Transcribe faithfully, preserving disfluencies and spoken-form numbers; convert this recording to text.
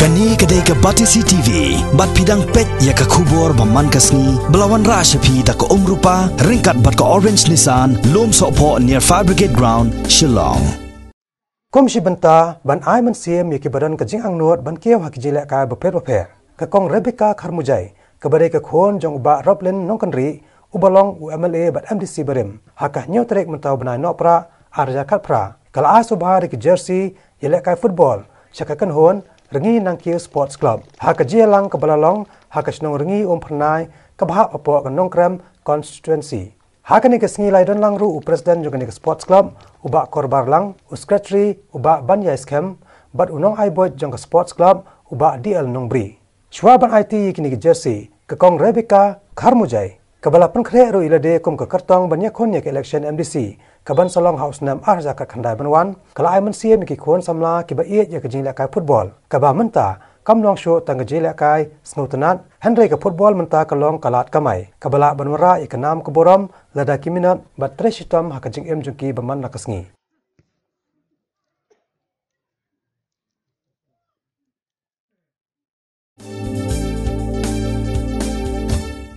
Kane ka dei ka Batesi T V, bad phi dang peit ïa ka khubor ba man ka sngi, ba la wanrah sha phi da ka Umrupa, ryngkat bad ka Orange Nissan, Lumsohphoh near Fire Brigade Ground, Shillong. Kum shi bynta ban ai mynsiem ïa kiba don ka jingangnud ban kiew ha ki jingïalehkai bapher bapher, ka Kong Rebecca Kharmujai, kaba dei ka khun jong u Bah Roblin Nongkynrih, uba long u M L A bad M D C barim, ha ka hynñiew tarik mynta u bnai Nohprah, ar hajar khatphra, ka la ai sngewbha da ki jersey ïalehkai football sha ka kynhun Rngiew Nangkiew Sports Club, ha ka jingïalang kaba la long ha ka shnong Rngiew Umphyrnai, kaba hap hapoh ka Nongkrem constituency. Ha kane ka sngi la ïadon lang ruh u President jong kane ka Sports Club, u Bah Korbar Lang, u Secretary, u Bah Banïaiskem, bad u nongai buit jong ka Sports Club, u Bah D L Nongbri. Shuwa ban aiti ïa kine ki jersey, ka Kong Rebecca Kharmujai, kaba la pynkhreh ruh ïa lade kum ka kyrtong ban ïakhun ïa ka election M D C, kaban sa long ha u snem ar hajar khatkhyndai ban wan, ka la ai mynsiem ïa ki khun samla kiba ïeit ïa ka jingïalehkai football, kaba mynta kam long shuh tang ka jingïalehkai sngewtynnat, hynrei ka football mynta ka long ka lad kamai, kaba lah ban wanrah ïa ka nam ka burom lada ki minot bad trei shitom ha ka jingim jong ki ba man la ka sngi.